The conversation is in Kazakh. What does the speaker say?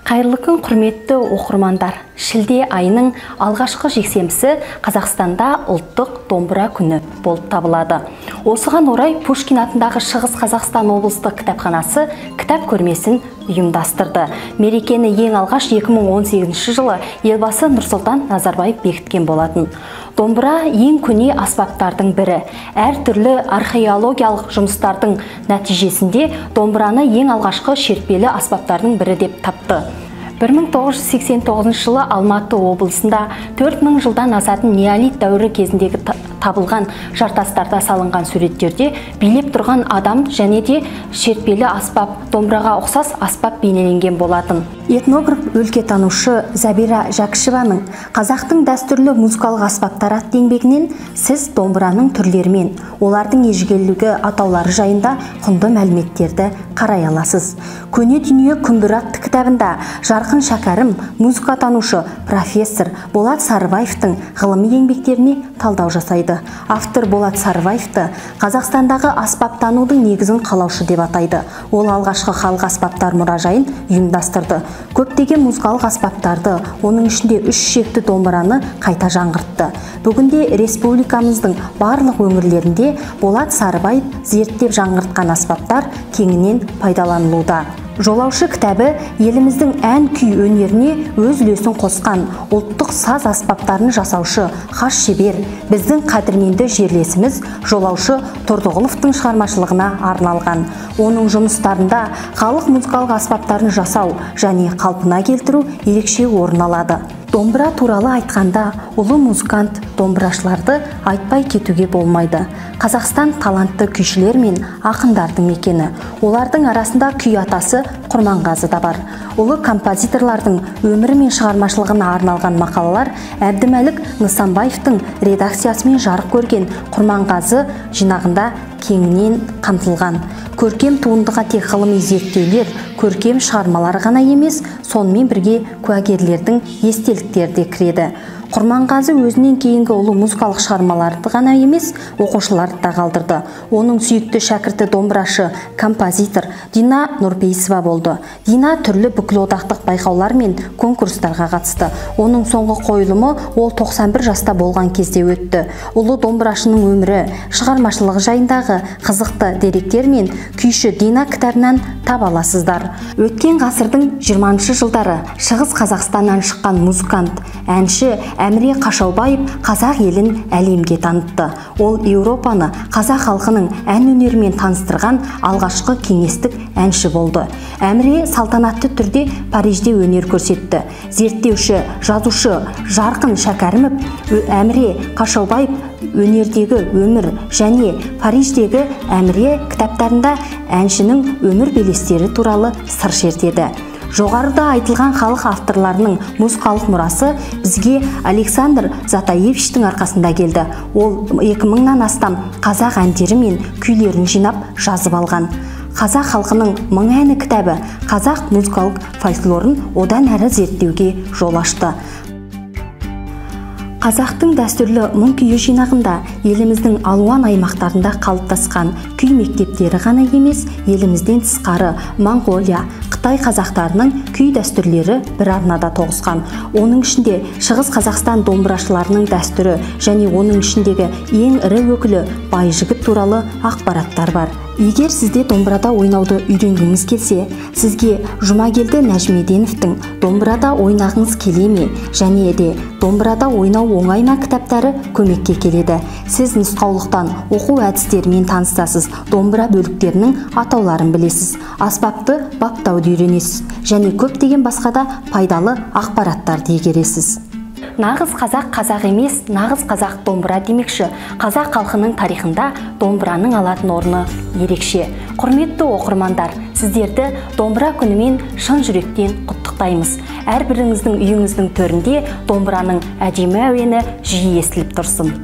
Қайырлы күн, құрметті оқырмандар. Шілде айының алғашқы жексенбісі Қазақстанда ұлттық домбыра күні болып табылады. Осыған орай Пушкин атындағы Шығыс Қазақстан облыстық кітапханасы кітап көрмесін ұйымдастырды. Мерекені ең алғаш 2018 жылы елбасы Нұрсұлтан Назарбаев бекіткен болатын. Домбыра ең көне аспаптардың бірі. Әртүрлі археологиялық жұмыстардың нәтижесінде домбыраны ең алғашқы шертпелі аспаптардың бірі деп тапты. 1989 жылы Алматы облысында 4000 жылдан асатын неолит дәуірі кезіндегі табылған жартастарда салынған суреттерде билеп тұрған адам және де шертпелі аспап, домбыраға ұқсас аспап бейнеленген болатын. Этнограф өлкетанушы Забира Жәкішеваның «Қазақтың дәстүрлі музыкалық аспаптары» атты еңбегінен сіз домбыраның түрлерімен, олардың ежелгі атаулары жайында құнды мәліметтерді қарай аласыз. Көне дүние күмбір атты кітабында Жарқын Шәкәрім, музыкатанушы профессор Болат Сарыбаевтың ғылыми еңбектеріне талдау жасайды. Автор Болат Сарыбаевты Қазақстандағы аспаптанудың негізін қалаушы деп атайды. Ол алғашқы халық аспаптар мұражайын ұйымдастырды. Көптеген музыкалық аспаптарды, оның ішінде үш шекті домбыраны қайта жаңғыртты. Бүгінде республикамыздың барлық өңірлерінде Болат Сарыбаев зерттеп жаңғыртқан аспаптар кеңінен пайдаланылуда. Жолаушы кітабы еліміздің ән күй өнеріне өз үлесін қосқан ұлттық саз аспаптарын жасаушы хас шебер, біздің қадірменді жерлесіміз Жолаушы Тұрдығұловтың шығармашылығына арналған. Оның жұмыстарында халық музыкалық аспаптарын жасау және қалпына келтіру ерекше орын алады. Домбыра туралы айтқанда, ұлы музыкант домбырашыларды айтпай кетуге болмайды. Қазақстан талантты күйшілер мен ақындардың мекені. Олардың арасында күй атасы Құрманғазы да бар. Ұлы композиторлардың өмірі мен шығармашылығына арналған мақалалар Әбдімәлік Нысанбаевтың редакциясымен жарық көрген Құрманғазы жинағында кеңінен қамтылған. Көркем туындыға тек ғылыми зерттеулер, көркем шығармалар ғана емес, сонымен бірге куәгерлердің естеліктері де кіреді. Құрманғазы өзінен кейінгі ұлы музыкалық шығармаларды ғана емес, оқушыларды да қалдырды. Оның сүйікті шәкірті домбырашы, композитор Дина Нұрпейісова болды. Дина түрлі бүкілодақтық байқаулар мен конкурстарға қатысты. Оның соңғы қойылымы ол 91 жаста болған кезде өтті. Ұлы домбырашының өмірі, шығармашылығы жайындағы қызықты деректер мен күйші Дина кітабынан таба аласыздар. Өткен ғасырдың 20-шы жылдары Шығыс Қазақстаннан шыққан музыкант, әнші Әміре Қашаубаев қазақ елін әлемге танытты. Ол Еуропаны қазақ халқының ән өнерімен таныстырған алғашқы кеңестік әнші болды. Әміре салтанатты түрде Парижде өнер көрсетті. Зерттеуші, жазушы Жарқын Шәкәрімов Әміре Қашаубаев өнердегі өмір және Париждегі Әміре кітаптарында әншінің өмір белестері туралы сыр шертеді. Жоғарыда айтылған халық авторларының музыкалық мұрасы бізге Александр Затаевичтің арқасында келді. Ол 2000-нан астам қазақ әндері мен күйлерін жинап жазып алған. Қазақ халқының мың әні кітабы қазақ музыкалық фольклорын одан әрі зерттеуге жол ашты. Қазақтың дәстүрлі мың күйі жинағында еліміздің алуан аймақтарында қалыптасқан күй мектептері ғана емес, елімізден тысқары Моңғолия, Қытай қазақтарының күй дәстүрлері бір арнада тоғысқан. Оның ішінде Шығыс Қазақстан домбырашыларының дәстүрі және оның ішіндегі ең ірі өкілі Байжігіт туралы ақпараттар бар. Егер сізде домбырада ойнауды үйренгіңіз келсе, сізге Жұмагелді Нәжімеденовтің «Домбырада ойнағыңыз келе ме?» және де «Домбырада ойнау оңай ма» кітаптары көмекке келеді. Сіз нұсқаулықтан оқу әдістерімен танысасыз, домбыра бөліктерінің атауларын білесіз, аспапты баптауды үйренесіз және көптеген басқа да пайдалы ақпараттарды игересіз. Нағыз қазақ қазақ емес, нағыз қазақ домбыра демекші. Қазақ халқының тарихында домбыраның алатын орны ерекше. Құрметті оқырмандар, сіздерді домбыра күнімен шын жүректен құттықтаймыз. Әрбіріңіздің үйіңіздің төрінде домбыраның әдемі әуені жиі естіліп тұрсын.